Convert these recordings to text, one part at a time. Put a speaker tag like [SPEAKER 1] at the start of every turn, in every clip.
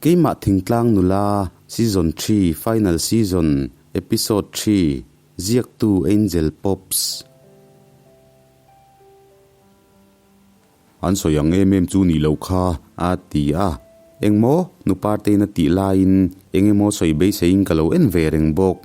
[SPEAKER 1] Keimah Thingtlang Nula, Season Xii, Final Season, Episode xii, Ziaktu Angel Pops. An sawi ang em em chu nih loh kha, a ti a. Engmaw? Nu Partein a tih laiin eng emaw sawi beiseiin ka lo en ve reng bawk.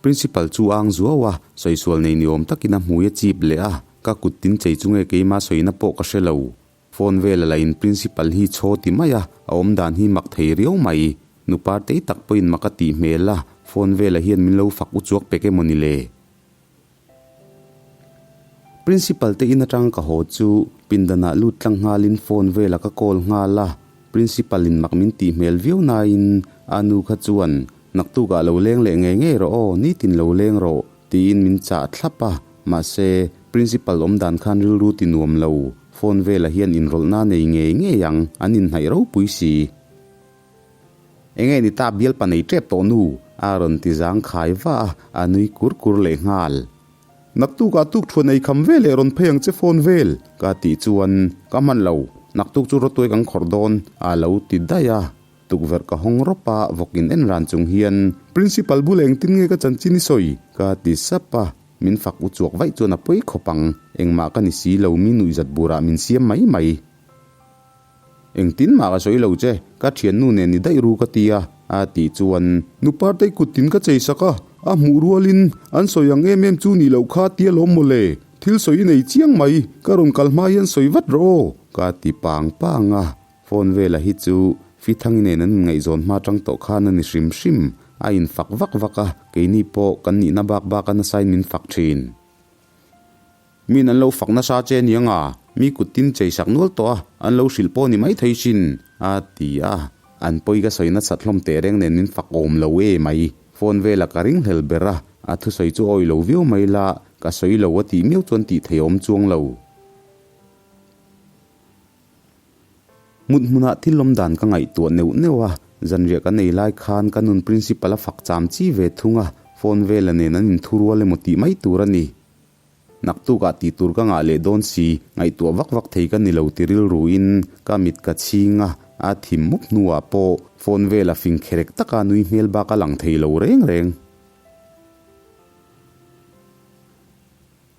[SPEAKER 1] Principal chu a ang zuau a, sawisual nei ni awm takin a hmui a chip leh a, ka kut tin chei chu nge keimah sawina pawh ka hre lo. Phone vel a la in principal hi chhaw ti mai a, a awm dan hi mak thei riau mai. Nu Partei tak pawhin mak a tih hmel a, phone vela hian min lo fak u chuak pek emaw ni le? Principal te in atang ka haw chu pindanah lut tlang nghalin phone vela ka call nghal a, principal in mak min tih hmel viau nain a nu kha chuan naktukah lo leng leh ngei ngei rawh aw, nitin lo leng rawh tiin min chah thlap a, mahse principal awm dan khan rilru ti nuam lo, phone vela hian inrawlhna nei ngei ngei ang, an inhnaih ropui si. Enge ni ta bialpa nei tep tawh nu? a rawn ti zang khai va a, a nui kur kur leh nghal. Naktukah tuk thuan ei kham vel leh rawn phei ang che phone vel ka tih chuan ka hman lo, naktuk chu rawtuai kan khawrh dawn a lo ti daih a. Tukverh ka hawng rawp a, vawkin en ran chung hian Principal bula engtin nge ka chanchin i sawi? ka ti sap a, min fak u chuak vaih chuan a pawi khawp ang, engmah ka ni si lo mi nuihzat burah min siam mai mai. Engtin mah ka sawi lo che, ka thiannu nen ni daih ru ka ti a, a tih chuan. Nu Partei kut tin ka chei sak a, a hmuh rualin an sawi ang em em chu nih loh kha tia lawm maw le, thil sawi i nei chiang mai, ka rawn kal hma hian sawi vat rawh aw, ka ti pang pang a. Phone vela hi chu Fithangi nen an inngaihzawn hma tang tawh khan a ni hrim hrim, a infak vak vak a, keini pawh kan nihna bak bak a nasain min fak thin. Min an lo fak nasa che aniang a, mi kut tin chei sak nual tawh a, an lo hrilh pawh ni mai thei sin, a ti a. An pawi ka sawi nasat hlawm teh reng nen min fak awm lo e mai. Phone vela ka ring hlel ber a, a thusawi chu awi lo viau mai la, ka sawi lo a tih miau chuan tih thei awm chuang lo. Mut hmunah thil awm dan ka ngaihtuah neuh neuh a, zanriah kan ei lai khan ka nun principal a fak cham chi ve thung a, phone vela nen an inthurual emaw tih mai tur a ni. Naktukah tih tur ka ngah leh dawn si, ngaihtuah vak vak thei ka ni lo ti rilruin ka mit ka chhing a, a thim mup hnuah pawh phone vela fing kherek taka nui hmel bak a lang thei lo reng reng.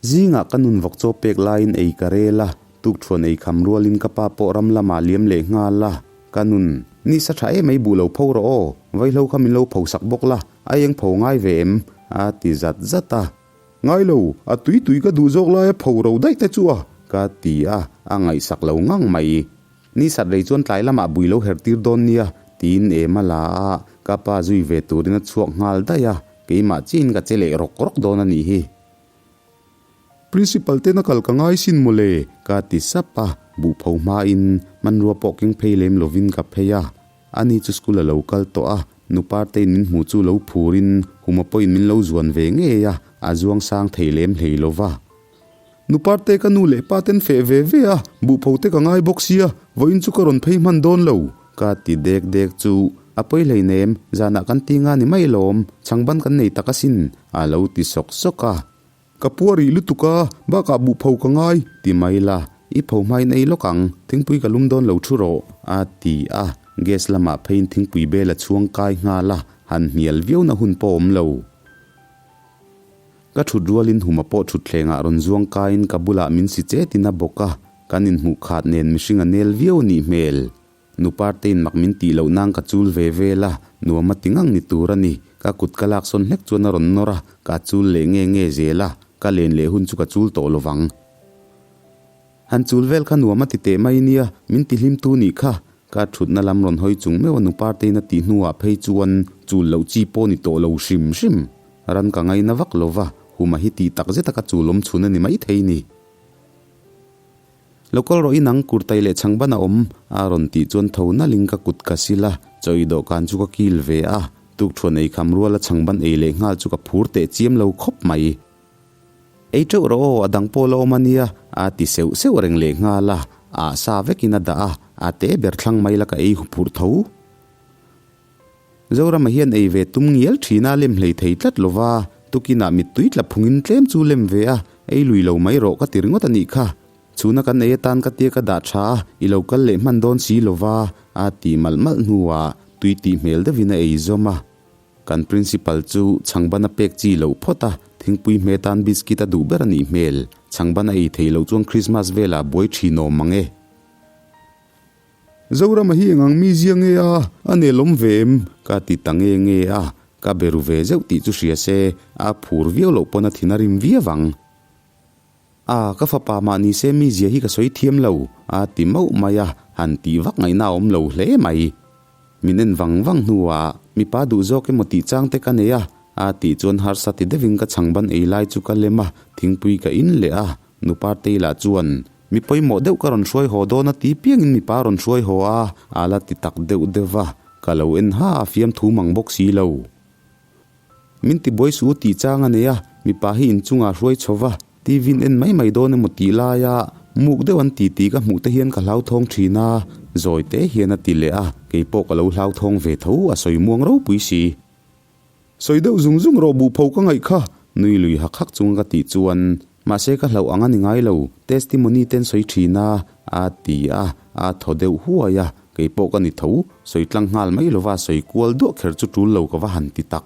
[SPEAKER 1] Zingah ka nun vawk chaw pek laiin ei ka rel a, tukthuan ei kham rualin ka pa pawh ram lamah liam leh nghal a, ka nun, Ni sa tha em ei buh lo pho rawh aw, vaihlo kha min lo pho sak bawk la, a eng pho ngai ve em? a ti zat zat a. Ngai lo, a tui tui ka duh zawk laia pho ro daih te chu a, ka ti a, a ngaihsak lo ngang mai. Ni sat rei chuan tlai lamah bui lo her tir dawn nia, tiin em a la a, ka pa zui ve turin a chhuak nghal daih a, keimah chiin ka che leh rawk rawk dawn a nih hi. Principal ten a kal ka ngai sin mawle, ka ti sap a, buh pho hmain hmanrua pawh keng phei lem lovin ka phei a. Ani chu school a lo kal tawh a, nu Partein min hmuh chu lo phurin Huma pawhin min lo zuan ve ngei a, a zuang sang thei lem hlei lo va. Nu Parte ka nu leh pa ten feh ve ve a, buh pho te ka ngai bawk sia, vawiin chu ka rawn phei hman dawn lo, ka ti dek dek chu a pawi hleinem, zanah kan ti nga ni mai lawm, chhangban kan nei tak asin, a lo ti sawk sawk a. Ka pua rih lutuk a, bakah buh pho ka ngai, ti mai la, i pho hmain ei lawk ang, thingpui ka lum dawn lo thu rawh, a ti a, gas lamah pheiin thingpui bel a chhuang kai nghal a, han hnial viau na hun pawh awm lo. Ka thut rualin Huma pawh thutthlengah rawn zuang kaiin ka bulah min si chetin a bawk a, kan inhmuh khat nen mihring a nel viau a nih hmel. Nu Partein mak min tih loh nan ka chul ve vel a, nuam a ti ngang ni tur a ni. Ka kut ka lak sawn hlek chuan a rawn nawr a, ka chul leh nge nge zel a, ka len leh hun chu ka chul tawh lovang. Han chul vel kha nuam a ti teh mai nia, min ti hlim tu nih kha. Ka thutna lam rawn hawi chung meuh a nu Partein a tih hnuah phei chuan chul loh chi pawh ni tawh lo hrim hrim. Ran ka ngaina vak lova, huma hi tih tak zeta ka chul awm chhun a ni maithei ni. Lo kal rawh inang kurtai leh chhang ban a awm, a rawn tih chuan tho nalhin ka kut ka sil a, chaw i dawhkan chu ka kil ve a, tukthuan ei kham ruala chhang ban ei leh nghal chu ka phur teh chiam lo khawp mai. Ei teuh rawh aw, a dang pawh la awm a nia, a ti seuh seuh reng leh nghal a, ah sa vekin a dah a, a te ber thlang mai la ka ei huphurh tho. Zorama hian ei ve tum ngial thin a lem hlei thei tlat lova, tukinah mittui tla phungin tlem chu lem ve a, ei lui lo mai rawh ka ti ringawt a nih kha. Chhuna kan ei atan ka tia ka dah tha a, i lo kal leh hman dawn si lova, a tih malh malh hnuah tui tih hmel deuhin a ei zawm a. Kan principal chu chhangban a pek chi loh phawt a, thingpui hme tan biscuit a duh ber a nih hmel. Chhangban a ei thei loh chuan Christmas velah buai thin awm ang e. Zorama hi engang mi zia nge a, a nelawm ve em? Ka ti ta nge nge a, ka be ru ve zeuh tih chu hria se, a phur viau loh pawn a thin a rim viau ang. A, ka fapa mahni se mi zia hi ka sawi thiam lo, a ti mauh mai a, han tih vak ngaihna a awm lo hle mai. Min en vang vang hnuah, mipa duh zawk emaw tih chang te ka nei a, a tih chuan harsa ti deuhin ka chhangban ei lai chu ka lem a, thingpui ka in leh a, nu Partei lah chuan, Mi pawimawh deuh ka rawn hruai haw dawn a ti piangin mipa rawn hruai haw a, a la ti tak deuh deuh va, ka lo en ha a fiamthu mang bawk si lo. Min ti buai suh u tih chang a nei a, mipa hi inchungah hruai chho va, TV in en mai mai dawn emaw tih laia muk deuh an ti tih ka hmuh te hian ka hlauthawng thin a, zawi te hian a ti leh a, keipawh ka lo hlauthawng ve tho a sawi muang ropui si. Sawi deuh zung zung rawh buh pho ka ngaih kha, nui lui hak hak chunga ka tih chuan, mahse ka hlauh ang a ni ngai lo, testimony ten sawi thin a, a ti a, a thaw deuh huai a, kei pawh ka ni tho, sawi tlang nghal mai lova sawi kual duah kher chu tul lo ka va han ti tak.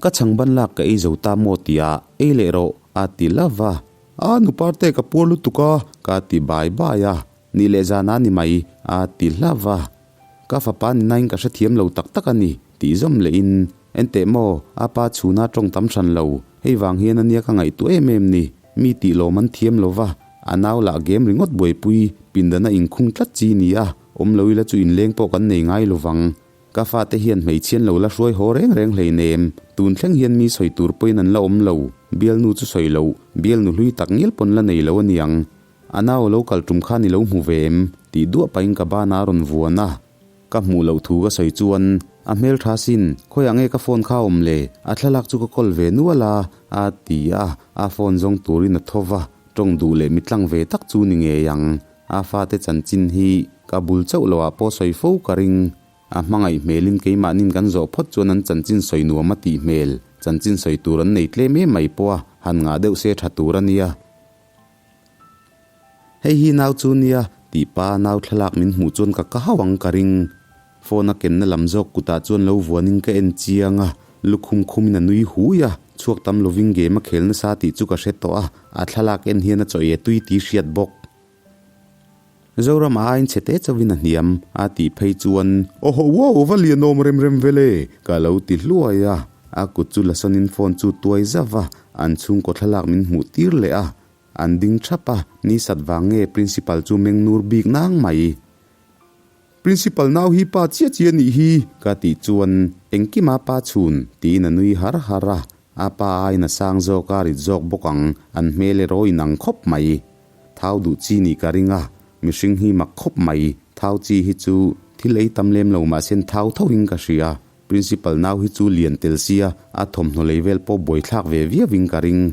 [SPEAKER 1] Ka chhang ban lak ka ei zo ta maw tia, ei leh rawh, a ti lova. A nu parte ka puar lutuk a, ka ti bai bai a, ni leh zan a ni mai, a ti hlava. Ka fapa ni nain ka hrethiam lo tak tak a ni, tih zawm lehin, Enteh maw, a pa chhuna tawng tam hran lo, hei vang hian a nia ka ngaihtuah em em ni, mi tih lawm an thiam lo va, a nau lah game ringawt buaipui, pindana inkhung tlat chi ni a, awm lo ila chu inleng pawh kan nei ngai lo vang. Ka fate hian hmeichhian lo la hruai haw reng reng hleinem, tun thleng hian mi sawi tur pawhin an la awm lo, bialnu chu sawi loh, bialnu hlui tak ngial pawn la nei lo a niang. A nau lo kal tum khan i lo hmu ve em? tih duah pahin ka bana a rawn vuan a. Ka hmuh loh thu ka sawi chuan, A hmel tha sin, khawiah nge ka phone kha awm le? A thlalak chu ka call ve nual a, a ti a, a phone zawng turin a tho va, tawng duh leh mitlang ve tak chu ni ngei ang. A fate chanchin hi ka bul chauh loh ah pawh sawi fo ka ring. A hmangaih hmelin keimahnin kan zawh phawt chuan an chanchin sawi nuam a tih hmel, chanchin sawi tur an nei tlem em mai pawh a, han ngah deuh se tha tur a nia. Hei hi nau chu nia, tih pa nau thlalak min hmuh chuan ka ka hauh ang ka ring. Phone a kenna lam zawk kutah chuan lo vuanin ka en chiang a, lukhum khumin a nui hui a, chhuak tam lovin game a khel nasa tih chu ka hre tawh a, a thlalak en hian a chaw e tui tih hriat bawk. Zoram a ain chhe te chauhin a hniam a tih phei chuan, Awhaw wow va lianawm rem rem vele ka lo ti hluai a, a kut chu lasawnin phone chu tuai zauh a, an chhungkaw thlalak min hmuh tir leh a, an ding thap a, ni sat vang nge principal chu meng nur bik nang mai. Principal nau hi pa chiah chiah a nih hi ka tih chuan engkima pa chhun tiin a nui har har a, a pa aiin a sang zawk a rit zawk bawk ang, an hmel erawh in ang khawp mai. Thau duh chi nih ka ring a, mihring hi mak khawp mai, thau chi hi chu thil ei tam lem lo mahse thau tho in ka hria, principal nau hi chu lian tel sia a thawmhnaw lei vel pawh buaithlak ve viau in ka ring.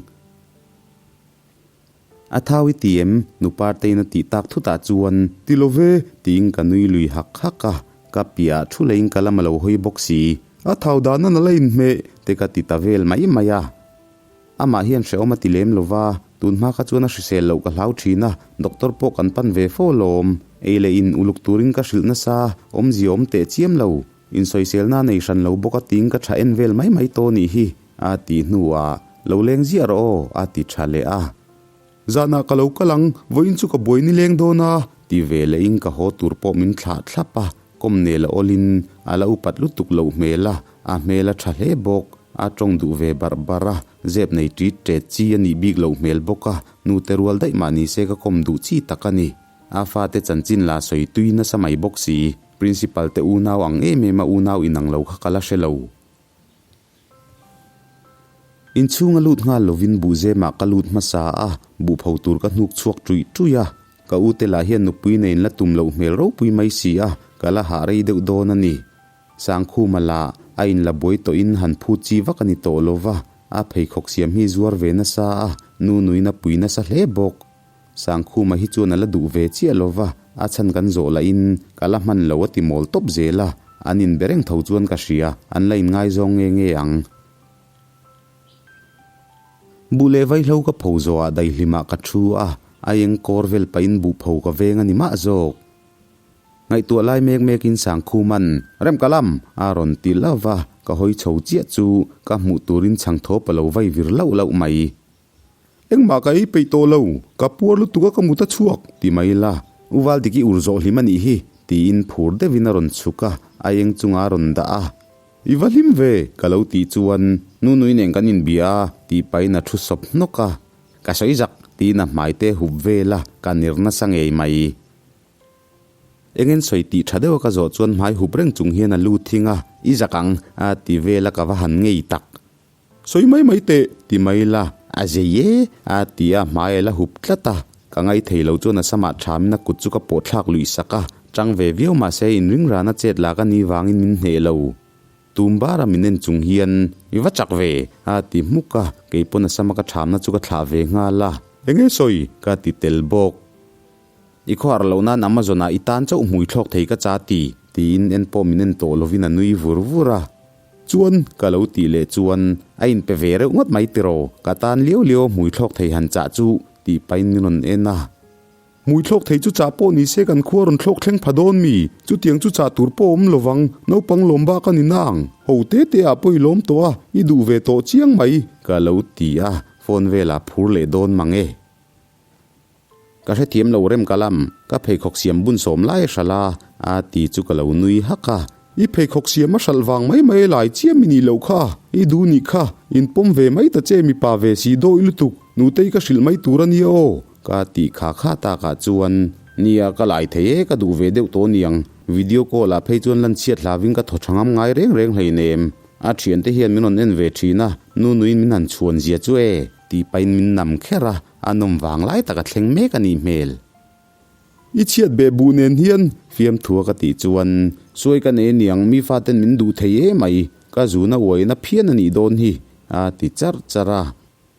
[SPEAKER 1] A thau i ti em? Nu Partein a tih tak thutah chuan, Ti lo ve, tiin ka nui lui hak hak a, ka piahah thu leiin ka lam a lo hawi bawk si. A thau dan a na la inhmeh, te ka ti ta vel mai mai a. Amah hian hrehawm a ti lem lo va, tun hma kha chuan a hrisel loh ka hlau thin a, doctor pawh kan pan ve fo alawm. Ei leh in uluk turin ka hrilh nasa, awmzia awm teh chiam lo. Insawiselna nei hran lo bawk a tiin ka tha en vel mai mai tawh nih hi, a tih hnuah, Lo leng ziah rawh aw, a ti tha leh a. Zanah ka lo kal ang, vawiin chu ka buai ni leng dawn a, ti ve lehin ka haw tur pawh min thlah thlap a, kawm nel a awlin a la upat lutuk loh hmel a, a hmel a tha hle bawk. A tawng duh ve barh barh a, zep nei ṭit ṭet chi a nih bik loh hmel bawk a, nute rual daih mah ni se ka kawm duh chi tak a ni. A fate chanchin la sawi tui nasa mai bawk si. Principal te unau ang em em a unau inang lo kha ka la hre lo. Inchhung a lut nghal lovin buhzemah ka lut hmasa a, buh pho tur ka hnuk chhuak ṭuih ṭuih a. Ka u te lah hian nupui nein la tum loh hmel ropui mai si a, ka la hah rei deuh dawn a ni. Sangkhuma lah a inla buai tawhin han phut chi vak a ni tawh lo va, a pheikhawk siam hi zuar ve nasa a, nu nuin a pui nasa hle bawk. Sangkhuma hi chuan a la duh ve chiah lo va, a chhan kan zawh lahin ka la hman lo a ti mawl tawp zel a, an inbe reng tho chuan ka hria, an la inngaizawng nge nge ang. Buh leh vaihlo ka pho zawhah daihlimah ka thu a, a eng kawr vel pahin buh pho ka veng a ni mah zawk. Ngaihtuah lai mek mekin Sangkhuman, Remkalam! a rawn ti lauh va, ka hawi chho chiah chu ka hmuh turin chhangthawp a lo vai vir lauh lauh mai. Engmah ka ei peih tawh lo, ka puar lutuk a ka mut a chhuak, ti mai la, U Valdiki ur zawh hlim a nih hi, tiin phur deuhin a rawn chhuk a, a eng chungah a rawn dah a. I va hlim ve, ka lo tih chuan Nunui nen kan inbia a, tih pahin a thu sawp hnawk a. Ka sawi zak, tiin a hmai te hup vel a, ka ner nasa ngei mai. Engen sawi tih tha deuha ka zawh chuan hmai hup reng chung hian a lu thing a, I zak ang, a ti vel a ka va han ngei tak. Sawi mai mai teh, ti mai la, a zei e, a ti a, hmai a la hup tlat a. Ka ngaithei lo chuan a samah thamin a kut chu ka pawh thlak luih sak a, chang ve viau mah se inring rana chet lak a nih vangin min hneh lo. Tum bara min en chung hian, I va chak ve, a ti hmuk a, kei pawn a sama ka thamna chu ka thlah ve nghal a. Enge sawi? ka ti tel bawk. I khuar loh nan Amazon ah i tan chauh hmui thlawk thei ka cha ti, tiin en pawh min en tawh lovin a nui vur vur a. Chuan, ka lo tih leh chuan, a inpe ve reuh ngawt mai tiraw, ka tan liau liau a hmui thlawk thei han chah chu, tih pahin min rawn en a. Hmui thlawk thei chu chah pawh ni se kan khua rawn thlawk thleng pha dawn mi, chutiang chu chah tur pawh awm lovang, naupang lawm bak a ni nang, ho te te ah pawh i lawm tawh a, i duh ve tawh chiang mai, ka lo ti a, phone velah phur leh dawn mang e. Ka hrethiam lo rem ka lam, ka pheikhawk siam bun sawm lai a hralh a, a ti chu ka lo nui hak a. I pheikhawk siam a hralh vang mai mai lai chiam i nih loh kha, i duh nih kha, in pawm ve mai ta che mipa ve si dawi lutuk, nutei ka hrilh mai tur a nia aw, ka tih kha kha takah chuan, Nia ka lai thei e, ka duh ve deuh tawh niang, video call ah phei chuan lan chhiat hlavin ka thaw tha ngam ngai reng reng hleinem, a thiante hian min rawn en ve thin a, nu nuin min han chhuan zia chu e, tih pahin min nam kher a. A nawm vang lai tak a thleng mek a nih hmel. I chhiat beh buh nen hian fiamthua ka tih chuan suai ka nei aniang mi faten min duh thei e mai, ka zuna uaina phian a nih dawn hi a ti charh charh a.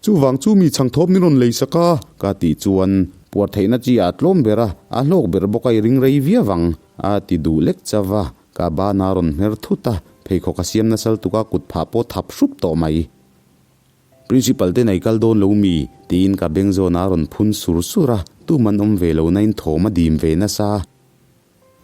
[SPEAKER 1] Chuvang chu mi chhangthawp min rawn lei sak a ka tih chuan puar theihna chi ah tlawm ber a, a hlawk ber bawk a i ring rei viau ang a ti duh lek chauh a, ka bana rawn hmer thut a, pheikhawk a siam nasal tuk a kut phah pawh thap hrup tawh mai. Principal te nei kal dawn lo mi? tiin ka beng zawn a rawn phun sur sur a, tuman awm ve lo nain thawm a dim ve nasa.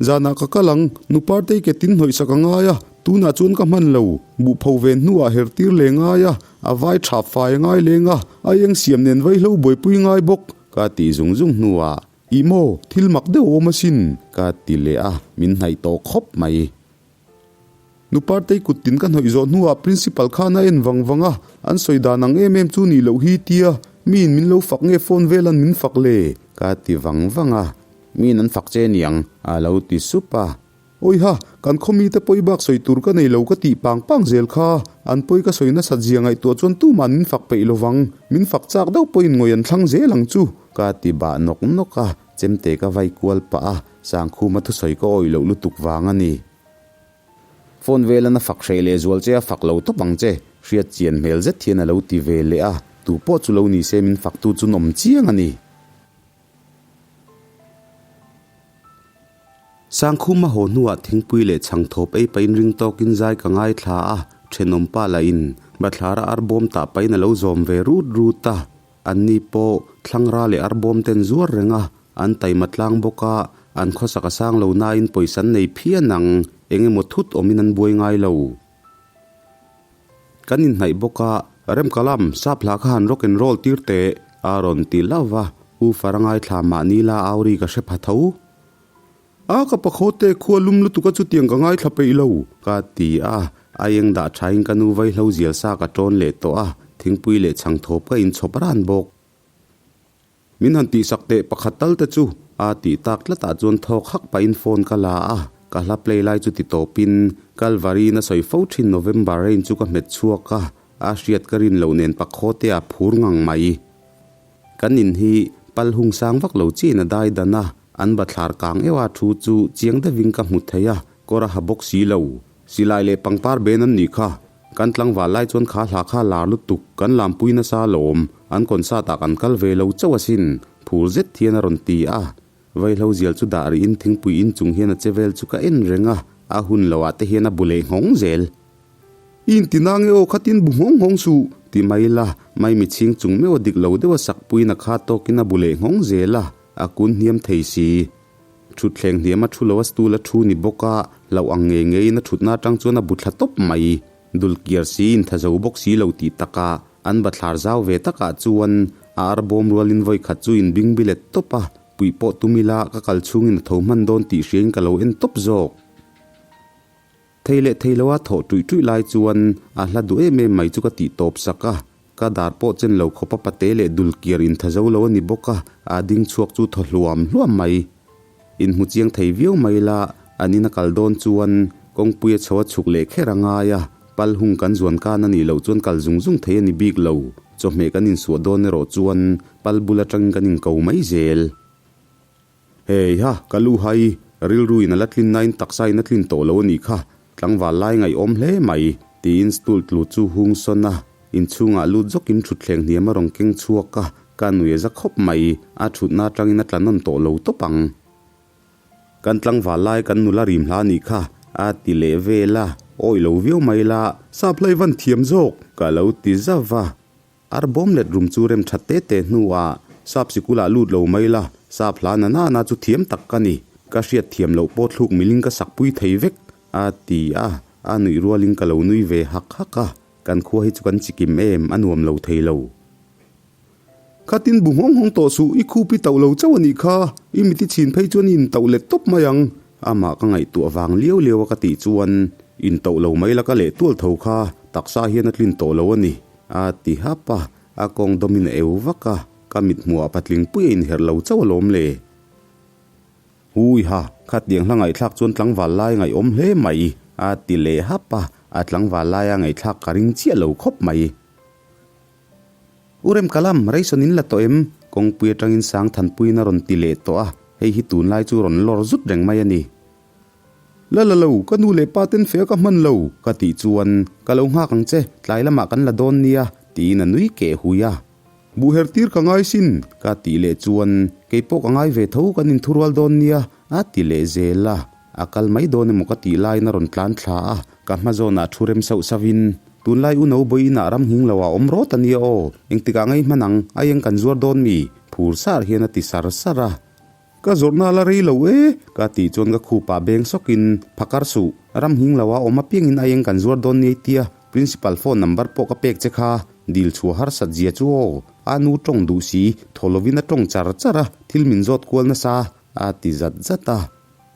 [SPEAKER 1] Zanah ka kal ang, nu Partei ke tin hnawih sak a ngai a, tunah chuan ka hman lo, buh pho ve hnuah her tir leh ngai a, a vai tha fai a ngai leng a, a eng siam nen vaihlo buaipui ngai bawk, ka tih zung zung hnuah, Ih maw, thil mak deuh a awm asin, ka ti leh a, min hnaih tawh khawp mai. Nu Partei kut tin ka hnawih zawh hnuah Principal khan a en vang vang a, an sawi dan ang em em chu nih loh hi tia miin min lo fak nge phone velan min fak le? Ka ti vang vang a, miin an fak che niang a lo ti sup a. Awiha, kan khaw mite pawi bak sawi tur ka nei lo ka tih pang pang zel kha, an pawi ka sawi nasat zia ngaihtuah chuan tuman min fak peih lovang, min fak chak deuh pawhin ngawih an thlang zel ang chu ka ti bah nawk nawk a, chemte ka vai kual pah a, Sangkhuma thusawi ka awih loh lutuk vang a ni. Phone velan a fak hreh leh zual che a fak lo tawp ang che, hriat chian hmel zet hian a lo ti ve leh a, tu pawh chu lo ni se min faktu chu nawm chiang a ni. Sangkhuma haw hnuah thingpui leh chhangthawp ei pahin ring tawkin zai ka ngaithla a, thenawmpa lahin bathlara arbawm tah pahin a lo zawm ve rut rut a. Anni pawh thlangra leh arbawm ten zuar reng a, an taima tlang bawk a, an khawsak a sang lo nain pawisa an nei phian ang, eng emaw thut awmin an buai ngai lo. Kan inhnaih bawk a, Remkalam, sap hla kha han rock and roll tir teh, a rawn ti hlauh va, U Farangai thla mahni la auri ka hre pha tho. A ka pakhaw te khua lum lutuk a chutiang ka ngaithla peih lo, ka ti a, a eng dah thain ka nu vaihlo zial sa ka tawn leh tawh a, thingpui leh chhangthawp ka inchhawp ran bawk. Min han tihsak teh pakhat tal te chu, a tih tak tlatah chuan thawk hak pahin phone ka la a, ka hla play lai chu ti tawpin Kalvari in a sawi fo thin November rain chu ka hmet chhuak a, a hriat ka rin loh nen pakhaw te a phur ngang mai. Kan in hi pal hung sang vak lo chiin a dai dan a, an bathlar kang euh a thu chu chiang deuhin ka hmu thei a, kawr a ha bawk si lo. Silai leh pangpar ben an nih kha. Kan tlangval lai chuan kha hla kha lar lutuk, kan lampui nasa alawm, an concert ah kan kal ve lo chauh asin, phur zet hian a rawn ti a. Vaihlo zial chu dah rihin thingpui in chung hian a che vel chu ka en reng a, a hun loh ah te hian a bu leh nghawng zel. I inti na nge aw khatin bu nghawng nghawng suh, ti mai la, maimi chhing chung meuh a dik lo deuh a sakpuiin a kha tawkin a bu leh nghawng zel a, a kun hniam thei si. Thutthleng hniam a thu lo a stool a thu ni bawk a, hlauh ang ngei ngeiin a thutna atang chuan a bu thla tawp mai. Dul kiar si in tha zo bawk si lo tih takah an bathlar zau ve takah chuan a ar bawm rualin vawi khat chu in bing bilet tawp a, puih pawh tum ila ka kal chhungin a tho hman dawn tih hriain ka lo en tawp zawk. Thei leh thei loa thawh tuih tuih lai chuan a hla duh em em mai chu ka tih tawp sak a, ka dar pawh chen lo khawp a pate leh dul kiar intha zo lo a ni bawk a, a ding chhuak chu thaw hluam hluam mai. Inhmu chiang thei viau mai la, an in a kal dawn chuan kawngpui a chho a chhuk leh kher a ngai a, pal hung kan zuan kan a nih loh chuan kal zung zung thei a ni bik lo, chawhmeh kan insuah dawn erawh chuan pal bul atangin kan inko mai zel. Hei ha, ka lu hai, rilru in a la tlin nain taksa in a tlin tawh lo a nih kha, tlangval lai ngaihawm hle mai, tiin stool tlu chu hung sawn a, inchhungah lut zawkin thutthleng hniam a rawn keng chhuak a, ka nui a za khawp mai, a thutna atangin a tla nawn tawh lo tawp ang. Kan tlangval lai kan nula rim hla a nih kha, a ti leh vel a, awi lo viau mai la, sap hlai van thiam zawk, ka lo ti zauh a. Ar bawm let rum chu rem that te te hnuah sap sikulah lut lo mai la, sap hla na na na chu thiam tak ka ni, ka hriat thiam loh pawh thluk miling ka sak pui thei vek, a ti a, a nuih rualin ka lo nui ve hak hak a, kan khua hi chu kan chikim em, a nuam lo thei lo. Khatin bu nghawng nghawng tawh suh, i khup i tauh lo chauh a nih kha, i mit i chhin phei chuan i intauh let tawp mai ang, amah ka ngaihtuah vang liau liau a ka tih chuan, intauh lo mai la ka leh tual tho kha, taksa hian a tlin tawh lo a ni. A ti hap a, a kawng dawmin a eu vak a, ka mit hmuhah patling pui a inherh lo chauh alawm le. Hui ha, khatiang hla ngaihthlak chuan tlangval lai ngaihawm hle mai, a ti leh hap a, a tlangval laia ngaihthlak ka ring chiah lo khawp mai. U Remkalam, Rayson in la tawh em? Kawngpui atangin Sangthanpuiin a rawn ti leh tawh a, hei hi tunlai chu rawn lawr zut reng mai a ni. La la lo, ka nu leh pa ten feh a ka hman lo, ka tih chuan, Ka lo nghak ang che, tlai lamah kan la dawn nia, tiin a nui keh hui a. Buh her tir ka ngai sin, ka tih leh chuan, Kei pawh ka ngai ve tho, kan inthurual dawn nia, a ti leh zel a. A kal mai dawn emaw ka tih laiin a rawn tlan thla a, ka hma zawnah thu rem sauh sauhin, Tunlai u Nobawih inah ram nghing lo ah awm rawt a nia aw, engtikah ngei hman ang, aieng kan zuar dawn mi? phur sar hian a ti sar sar a. Ka zawrhna la rei lo e, ka tih chuan ka khupah beng sawkin, Phakar suh, ram hing lo a awm apiangin aieng kan zuar dawn ni tia Principal phone number pawh ka pek che kha, dil chhuah harsat zia chu aw, a nu tawng duh si, thaw lovin a tawng char char a, thil min zawt kual nasa, a ti zat zat a.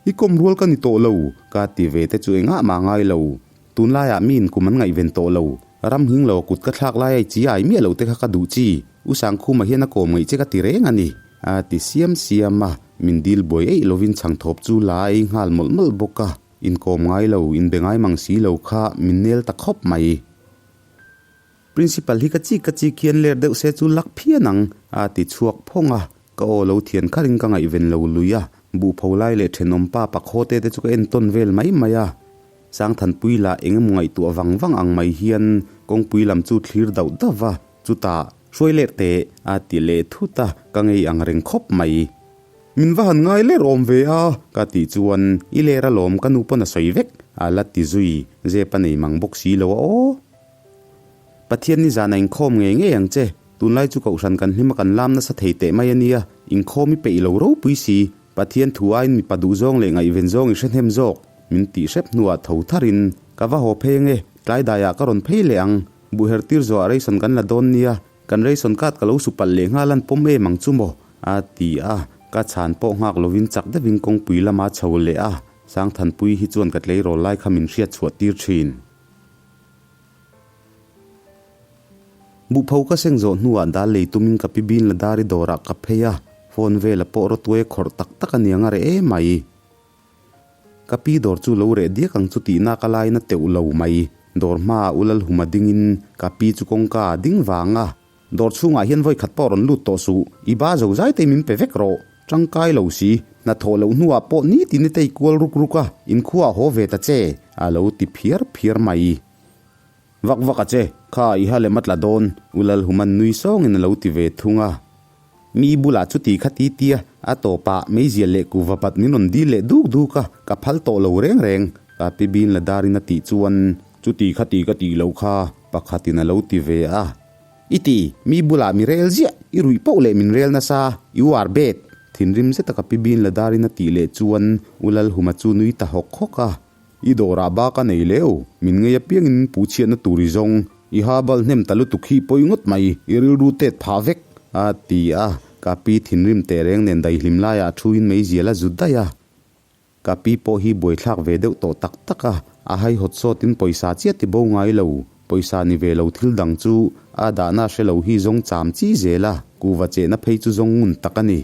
[SPEAKER 1] I kawm rual ka ni tawh lo, ka ti ve te chu engah mah ngai lo. Tunlaiah miin kum an ngaihven tawh lo, ram hing lo a kut ka thlak lai ai chi ai miah lo te kha ka duh chi, U Sangkhuma hian a kawm ngaih che ka ti reng a ni, a ti siam siam a, min dil buai eih lovin chhang thawp chu la a ei nghal mawlh mawlh bawk a, inkawm ngai lo, inbe ngai mang si lo kha min nel ta khawp mai. Principal hi ka chik ka chik hian ler deuh se chu lak phian ang, a ti chhuak phawng a, ka aw lo thian kharin ka ngaihven lo lui a, buhpho lai leh thenawm pa pakhaw te te chu ka entawn vel mai mai a. Sangthanpui lah eng emaw ngaihtuah vang vang ang mai hian kawngpui lam chu thlir dauh dauh va, chutah, Hruai ler teh, a ti leh thut a, ka ngei ang reng khawp mai. Min va han ngai ler awm ve a, ka tih chuan, I ler alawm ka nu pawn a sawi vek, a la ti zui, zep a nei mang bawk si lo a aw. Pathian ni zana inkhawm ngei ngei ang che, tunlai chu kohhran kan hlim a kan lam nasa thei teh mai a nia, inkhawm i peih lo ropui si, Pathian thu aiin mipa duh zawng leh ngaihven zawng i hre hnem zawk, min tih hrep hnuah tho tharin ka va haw phei ange, tlai daiah ka rawn phei leh ang, buhher tir zawhah ration kan la dawn nia, kan ration card ka lo su palh leh nghal an pawm em ang chu maw? a ti a, ka chhan pawh nghak lovin chak deuhin kawngpui lama chho leh a, Sangthanpui hi chuan ka tleirawl lai kha min hriat chhuah tir thin. Buhpho ka seng zawh hnuah dal lei tumin ka pi bin la dar i dawrah ka phei a, phone vela pawh rawtuai a khawrh tak tak a niang a reh em mai. Ka pi dawr chu lo reh diak ang chu tihna ka lain a teuh lo mai. Dawr hmaah u Lalhuma dingin ka pi chu kawngka a ding vang a. Dawr chhungah hian vawi khat pawh rawn lut tawh suh, i ba zo zai te min pe vek rawh. Tangkai lo si, hnathawh loh hnuah pawh nitin i tei kual ruk ruk a, inkhuaah haw ve ta che, a lo ti phiar phiar mai. Vak vak a che, kha i ha lem a tla dawn, U Lalhuman nui sawngin a lo ti ve thung a. Mi bulah chuti kha ti tia, a tawpah meizial leh kuva pat min rawn dil leh duk duk a, ka phal tawh lo reng reng, ka pi bin la darin a tih chuan, Chuti kha ti ka tih loh kha, pakhatin a lo ti ve a. I ti, mi bulah mi rel ziah, i ruih poh leh min rel nasa, you are bad. Thinrim zeta ka pi bin la darin a tih leh chuan U Lalhuma chu nui ta hawk hawk a. I dawrah bak a nei leu, min ngei apiangin pu chhiatna tur i zawng. I ha bal hnem ta lutuk hi pawi ngawt mai, i rilru tet phah vek, a ti a. Ka pi thinrim teh reng nen daihlim laiah thuin meizial a zut daih a. Ka pi pawh hi buaithlak ve deuh tawh tak tak a, a haihawt sawtin pawisa chiah ti bo ngai lo, pawisa ni ve lo thil dang chu a dahna hre lo hi zawng cham chi zel a, kuhva chehna phei chu zawng ngun tak a ni.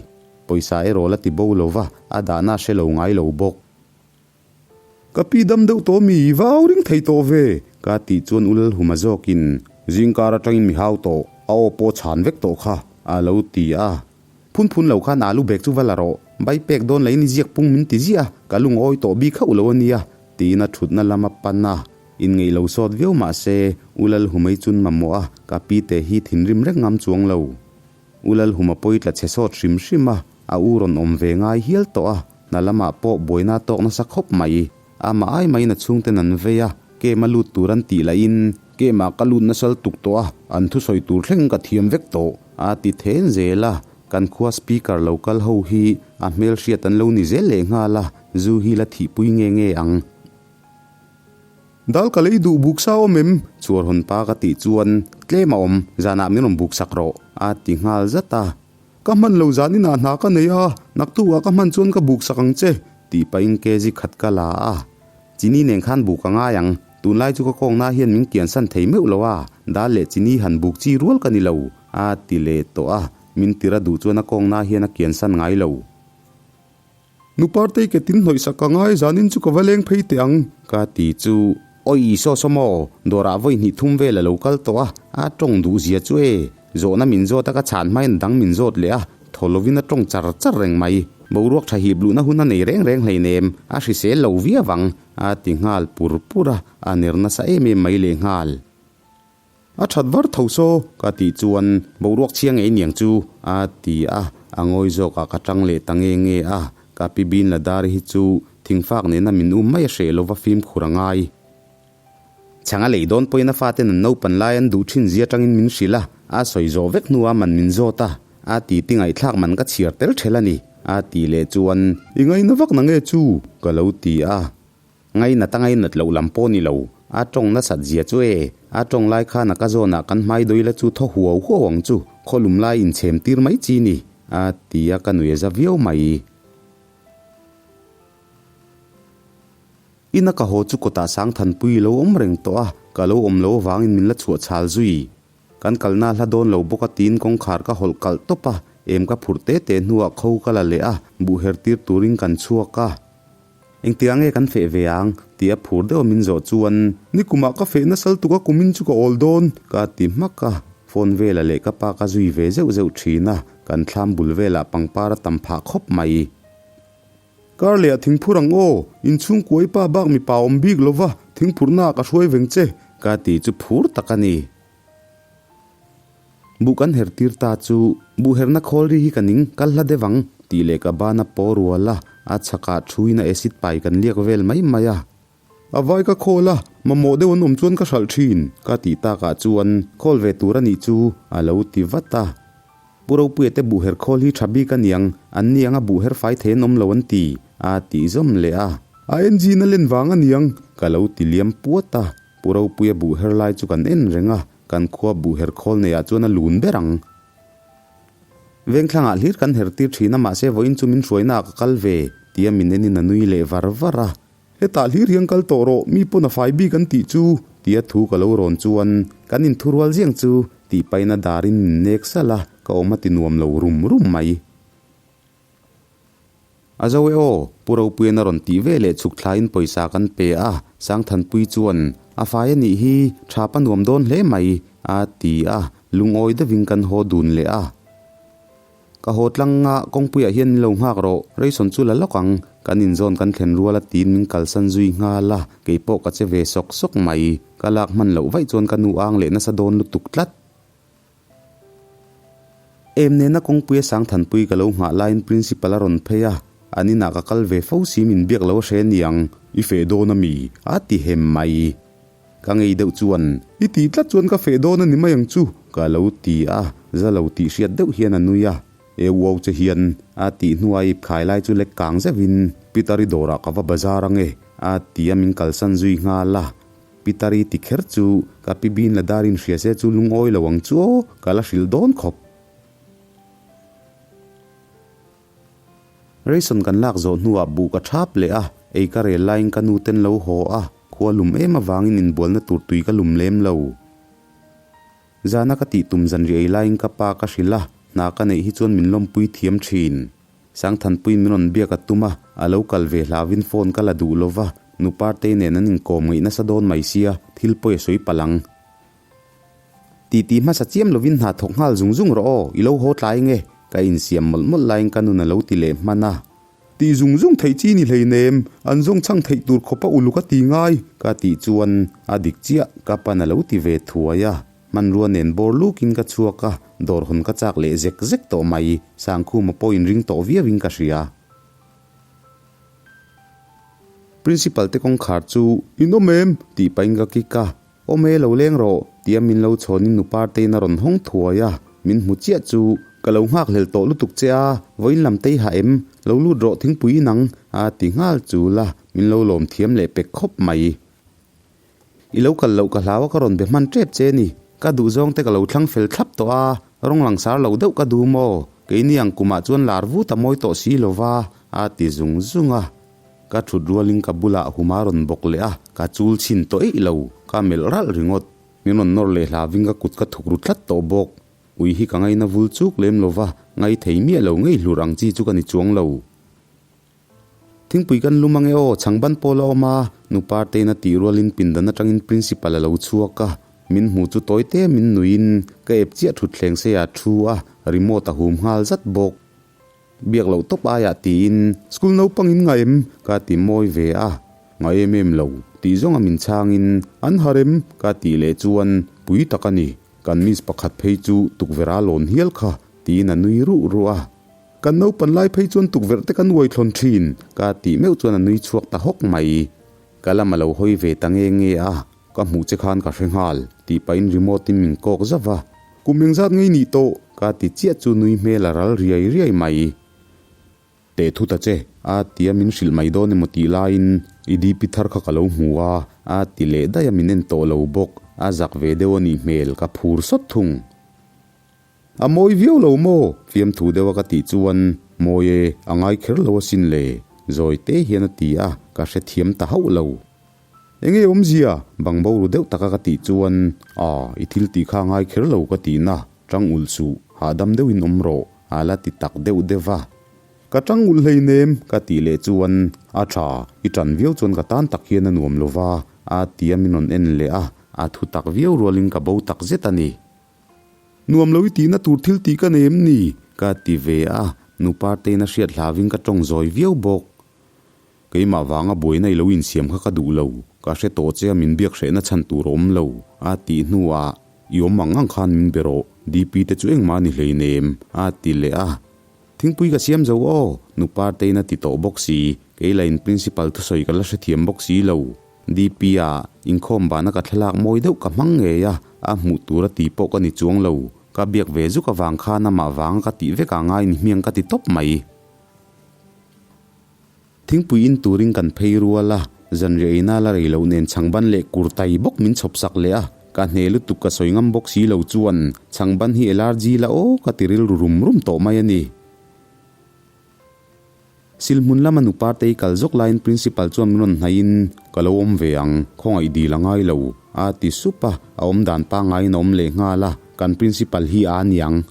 [SPEAKER 1] Pawisa erawh la ti bo lo va, a dahna hre lo ngai lo bawk. Ka pi dam deuh tawh mi, i vau ring thei tawh ve, ka tih chuan u Lalhuma zawkin zingkar atangin mi hau tawh, a aw pawh chhan vek tawh kha, a lo ti a. Phun phun lo khan alu bag chu va la rawh, bai pek dawn laiin i ziak pung min ti ziah a, ka lungawi tawh bik hauh lo a nia, tiin a thutna lam a pan a. Inngeih lo sawt viau mah se, U Lalhumei chun mamawh a, ka pi te hi thinrim reng ngam chuang lo. U Lalhuma pawi tla chhe sawt hrim hrim a, a u rawn awm ve ngai hial tawh a, hna lamah pawh buaina a tawk nasa khawp mai. Amah ai maiin a chhungten an vei a, kem a lut tur an tih lahin, Kemah ka lut nasal tuk tawh a, an thusawi tur thleng ka thiam vek tawh, a ti then zel a. Kan khua speaker lo kal ho hi a hmelhriat an lo ni zel leh nghal a, zu hi la thihpui nge nge ang. Dal ka lei duh buk sa awm em? Chhuar hawn pa ka tih chuan, Tlem a awm, zanah min rawn buk sak rawh, a ti nghal zat a. Ka hman lo zan inah hna ka nei a, naktukah ka hman chuan ka buk sak ang che, tih pahin kg khat ka la a. Chini nen khan buk a ngai ang, tunlai chu ka kawngna hian min kiansan thei meuh lo a, dal leh chini han buk chi rual ka ni lo, a ti leh tawh a, min tira duh chuan a kawngna hian a kiansan ngai lo. Nu Partei ke tin hnawih sak ka ngai, zanin chu ka va leng phei teh ang, ka ti chu. Awi saw saw maw, dawrah vawi hnih thum vel a lo kal tawh a, a tawng duh zia chu e. Zawhna min zawt a ka chhan hmain dang min zawt leh a, thaw lovin a tawng char char reng mai. Boruak tha hip luhna hun a nei reng reng hleinem, a hrisel lo viau ang, a ti nghal pur pur a, a ner nasa em em mai lehnghal. A that var tho saw, ka tih chuan boruak chhia ngei niang chu, a ti a, a ngawi zawkah ka tang leh ta nge nge a, ka pi bin la dar hi chu thingfak nena min um mai a hreh lova fimkhur a ngai. Chhang a lei dawn pawhin a faten an naupan lai an duh thin zia tangin min hrilh a, a sawi zawh vek hnuah man min zawt a, a ti ti ngaihthlak man ka chhiar tel ṭhel a ni, a tih leh chuan, I ngaina vak na nge chu? ka lo ti a. Ngainat a ngainat loh lam pawh ni lo, a tawng nasat zia chu e, a tawng lai khan a ka zawnah kan hmai dawi la chu thaw huau huau ang chu, khawlum lai inchhem tir mai chi ni, a ti a ka nui a za viau mai. Ina ka haw chu kawtah Sangthanpui lo awm reng tawh a, ka lo awm lo avangin min la chhuah chhal zui. Kan kalna hla dawn lo bawk a tiin kawngkhar ka hawlh kalh tawp a, em ka phurh te te hnuah kho ka la leh a, buh her tir turin kan chhuak a. Engtiang nge kan feh ve ang? Tih a phur deuh a min zawh chuan. Nikumah ka feh nasal tuk a kumin chu ka awl dawn, ka ti hmak a. Phone vela leh ka pa ka zui ve zeuh zeuh thin a, kan thlam bul velah pangpar a tam phah khawp mai. Kar leh a thingphur ang aw, inchhungkuai pa bak mipa awm bik lova thingphurhna ah ka hruai veng che, ka ti chu phur tak a ni. Buh kan her tir ta chu, buh herna khawl ri hi ka ning kal hla deuh ang, tih leh ka bana paw rual a, a chhakah thuin a acid pai kan liak vel mai mai a. A vai ka khawl a, mamawh deuh an awm chuan ka hralh thin, ka tih takah chuan khawl ve tur a nih chu a lo ti vat a. Pu Ropuia te buh her khawl hi tha bik a niang, an ni anga buh her fai thei an awm lo an ti, a tih zawm leh a. A engine a len vang a niang, ka lo ti liam puat a. Pu Ropuia buh her lai chu kan en reng a, kan khua buh her khawl neiah chuan a lun ber ang. Vengthlangah hlir kan her tir thin a, mahse vawiin chu min hruainaah ka kal ve, tia min enin a nui leh var var a. Hetah hlir hian kal tawh rawh, mi pawn a fai bik an tih chu, tia thu ka lo rawn chuan kan inthurual ziang chu tih paina darin min nek salh a, ka awm a ti nuam lo rum rum mai. A zo e aw, Pu Ropuian a rawn tih ve leh chhuk thlaiin pawisa kan pe a, Sangthanpui chuan, A fai a nih hi, thap a nuam dawn hle mai, a ti a, lungawi deuhin kan haw dun leh a. Ka haw tlang a, kawngpuiah hian min lo nghak rawh, Rayson chu la lawk ang, kan inzawn kan thlen rual a tiin min kalsan zui nghal a, keipawh ka che ve sawk sawk mai, ka lak hman loh vaih chuan ka nu ang leh nasa dawn lutuk tlat. Em nena kawngpuia Sangthanpui ka lo nghah laiin Principal a rawn phei a, an inah ka kal ve fo si min biak lo a hre niang, i feh dawn a mi? a ti hem mai. Ka ngei deuh chuan, I tih tlat chuan ka feh dawn a ni mai ang chu, ka lo ti a, za lo tih hriat deuh hian a nui a. Eu uau che hian a tih hnuah ip khai lai chu lek kang zeuhin Peter-i dawrah ka va bazar ange a ti a min kalsan zui nghal a. Peter-i ti kher chu ka pi bin la darin hria se chu lungawi lo ang chu aw ka la hrilh dawn khawp. Ration kan lak zawh hnuah buh ka thap leh a, ei ka rel laiin ka nu ten lo haw a, khua lum em avangin inbualna tur tui ka lum lem lo. Zana ka tih tum zan riai laiin ka pa ka hrilh a, hna ka neih hi chuan min lawmpui thiam thin. Sangthanpuiin min rawn biak a tum a, a lo kal ve hlauhin phone ka la duh lo va, nu Partei nen an inkawm ngaih nasa dawn mai sia, thil pawi a sawi palh ang. Titi hmasa chiam lovin hna thawk nghal zung zung rawh aw, i lo haw tlai nge? Ka insiam mawlh mawlh laiin ka nun a lo ti leh hman a. Ti zung zung theih chi ni hleinem, an zawng chhang theih tur khawpa uluk a ti ngai, ka tih chuan a dik chiah, ka pan a lo ti ve thuai a. Hmanrua nen bawr lukin ka chhuak a, dawr hawn ka chak leh zek zek tawh mai, Sangkhuma pawh inring tawh viauin ka hria. Principal te kawngkhar chu, In awm em? tih pahin ka kik a. Awm e, lo leng rawh, tia min lo chhawnin nu Parteiin a rawn hawng thuai a, min hmu chiah chu ka lo nghak hlel tawh lutuk che a, vawiin lam tei hah em, lo lut rawh thingpui nang, a ti nghal chul a, min lo lawm thiam leh pek khawp mai. I lo kal loh ka hlau a ka rawn be hman tep che ni, ka duhzawng te ka lo thlang fel thlap tawh a, rawng langsar lo deuh ka duh maw, keini ang kumah chuan lar vut a mawi tawh si lova, a ti zung zung a. Ka thut rualin ka bulah huma rawn bawk leh a, ka chul chhin tawh eih lo, ka melh ralh ringawt. Min rawn nawr leh hlavin ka kut ka thuk ru tlat tawh bawk. Ui hi ka ngaina vul chuk lem lo va, ngai thei miah lo ngei hlur ang chi chu ka ni chuang lo. Thingpui kan lum ange aw, chhangban pawl a awm a, nu Partein a tih rualin pindan atangin Principal a lo chhuak a, min hmu chu tawi te min nuiin ka ep chiah thutthleng seiah a thu a, remote a hum nghal zat bawk. Biak loh tawp aiah tiin school naupang in ngaih em? Ka ti mawi ve a, ngaih em em lo tih zawnga min chhangin an har em? Ka tih leh chuan pui tak a ni, kan miss pakhat phei chu tukverh a lawn hial kha tiin a nui ruh ruh a. Kan naupan lai phei chuan tukverh te kan uai thlawn thin ka tih meuh chuan a nui chhuak ta hawk mai. Ka lam a lo hawi ve ta nge nge a, ka hmuh che khan ka hre nghal tih pahin remote in min kawk zauh va. Kum engzat ngei nih tawh? Ka ti chiah chu nui hmel a ral riai riai mai. Teh thu ta che, a ti a min hrilh mai dawn emaw tih laiin i DP thar kha ka lo hmu a, a ti leh daih a min en tawh lo bawk, a zak ve deuh a nih hmel ka phur sawt thung. A mawi viau lo maw? Fiamthu deuh a ka tih chuan mawi e, a ngai kher lo asin le, zawi te hian a ti a, ka hrethiam ta hauh lo. Enge awmzia? Bang bo ru deuh taka ka tih chuan, A, i thil tih kha a ngai kher lo ka tih na, tang ulh suh, hahdam deuhin awm rawh, a la ti tak deuh deuh va. Ka tang ulh hleinem, ka tih leh chuan, A tha, i tan viau chuan ka tan tak hian a nuam lo va, a ti a min rawn en leh a, a thu tak viau rualin ka bo tak zet a ni. Nuam lo i tihna tur thil tih ka nei em ni? ka ti ve a, nu Partein a hriat hlauhin ka tawng zawi viau bawk. Keimah vanga buaina i lo insiam kha ka duh lo, ka hre tawh che a min biak hrehna chhan tur a awm lo, a tih hnuah, I awm ang ang khan min be rawh, DP te chu engmah a ni hleinem, a ti leh a. Thingpui ka siam zo aw, nu Partein a ti tawh bawk si, kei lain Principal thusawi ka la hrethiam bawk si lo. DP a inkhawm bana ka thlalak mawi deuh ka hmang ngei a, a hmuh tur a ti pawh ka ni chuang lo, ka biak ve zuk avang khan amah vanga ka tih vek a ngai ni hmiang ka ti tawp mai. Thingpui in turin kan phei rual a, zanriah eina la rei loh nen chhangban leh kurtai bawk min chhawp sak leh a, ka hne lutuk ka sawi ngam bawk si lo chuan chhangban hi LRG la aw ka ti rilru rum rum tawh mai a ni. Silhmun lama nu Partei kal zawk laiin Principal chuan min rawn hnaihin ka lo awm ve ang, khawngaih dil a ngai lo, a ti sup a, a awm dan pangaiin a awm leh nghal a, kan Principal hi a aniang.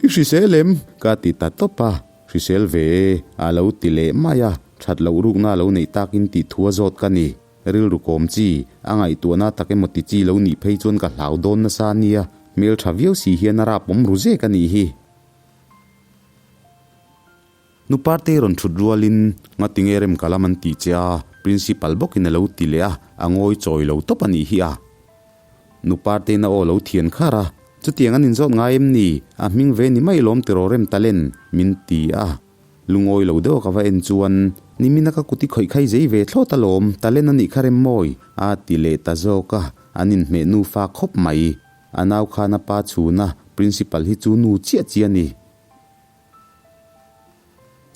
[SPEAKER 1] I hrisel em? Ka ti ta tawp a, hrisel ve e, a lo ti leh mai a, that loh rukna a lo neih takin tih thu a zawt ka ni. Rilru kawm chi, a ngaihtuahna tak emaw ti chi lo nih phei chuan ka hlau dawn nasa a nia, hmel tha viau si hian a rap awm ru zek a nih hi. Nu Partei rawn thut rualin ngatinge rem ka lam an tih che a, Principal bawkin a lo ti leh a, a ngawi chawi lo tawp a nih hi a. Nu Partein a aw lo thian khar a, Chutiang an inzawt ngai em ni? A hming ve ni mai lawm tiraw rem talen? min ti a. Lungawi lo deuh a ka va en chuan, Nimina ka kut i khawih khai zei ve thlawt alawm, talen a nih kha rem mawi? a ti leh ta zawk a, an inhmeh nufa khawp mai. A nau khan a pa chhun a, Principal hi chu nu chiah chiah a ni.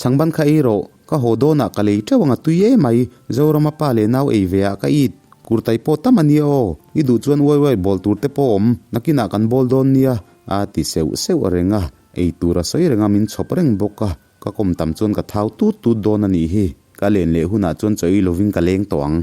[SPEAKER 1] Chhangban kha ei rawh, ka haw dawnah ka lei teuh ang a tui emai, Zorama pa leh nau ei ve ah ka it. Kurtai pawh tam a nia aw, i duh chuan uai uai bawl tur te pawh awm, nakinah kan bawl dawn nia, a ti seuh seuh reng a, ei tur a sawi reng a min chhawp reng bawk a, ka kawm tam chuan ka thau tut tut dawn a nih hi, ka len leh hunah chuan chaw ei lovin ka leng tawh ang.